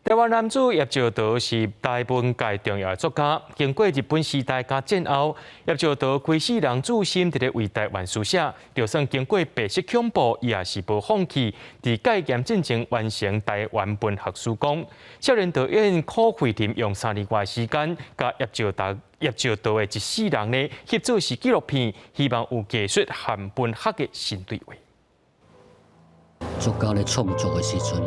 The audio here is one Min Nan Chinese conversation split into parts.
台灣男子葉紹桃是台文界重要的作家，經過日本時代佮戰後，葉紹桃規世人注心佇咧為台灣書寫，就算經過白色恐怖，伊也是無放棄，佇戒嚴進前完成台灣文學史綱。少年導演柯慧林用3年外時間，共葉紹桃的一世人呢，翕做是紀錄片，希望有藝術和文學的新對話。作家咧創作的時陣，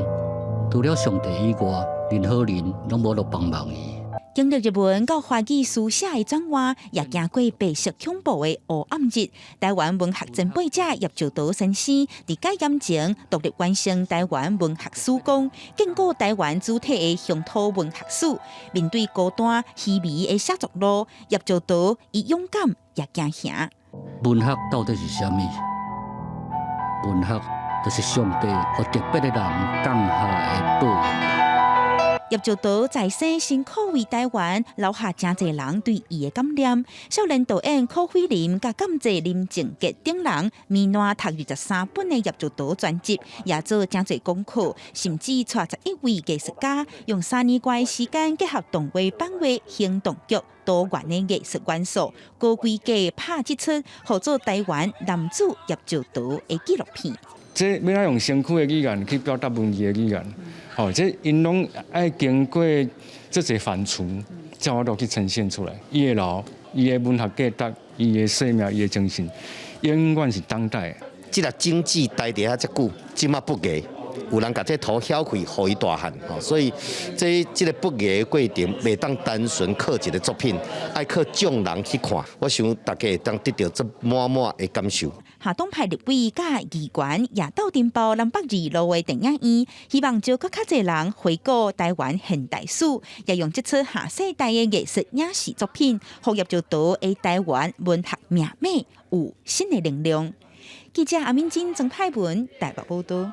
除了上帝以外，任何人攏無法度幫忙伊。經歷日文到華語書寫的轉換，也經過白色恐怖的黑暗日。台灣文學前輩者葉紹桃先生，佇解嚴前獨立完成台灣文學史綱，建構台灣主體的鄉土文學史。面對孤單虛微的寫作路，葉紹桃伊勇敢也驚嚇。文學到底是啥物？文學就是上帝予特別的人降下的報應。葉紹桃在世辛苦為台灣留下誠濟人對伊的感念。少年導演柯慧林佮監製林靖傑等人，綿爛讀23本的葉紹桃全集，也做誠濟功課，甚至帶11位藝術家，用3年外時間結合動畫、版畫、行動劇多元的藝術元素，高規格拍這齣，號做台灣男子葉紹桃的紀錄片。這欲按怎用身軀的語言去表達文字的語言，吼，這𪜶攏愛經過這濟反芻，才有法度去呈現出來。伊會老，伊的文學價值，伊的生命，伊的精神，永遠是當代的。這粒種子待佇遐遮久，這馬不芽，有人共這土曉開，予伊大漢，吼，所以這個不芽的過程，袂當單純靠一個作品，愛靠眾人去看。我想大家會當得著這滿滿的感受。下黨派立委佮議員也鬥陣包南北二路的電影院，希望招閣較濟人回顧台灣現代史，也用這齣下世代的藝術影視作品，予葉紹桃的台灣文學命脈有新的能量。記者阿敏珍、曾派文台北報導。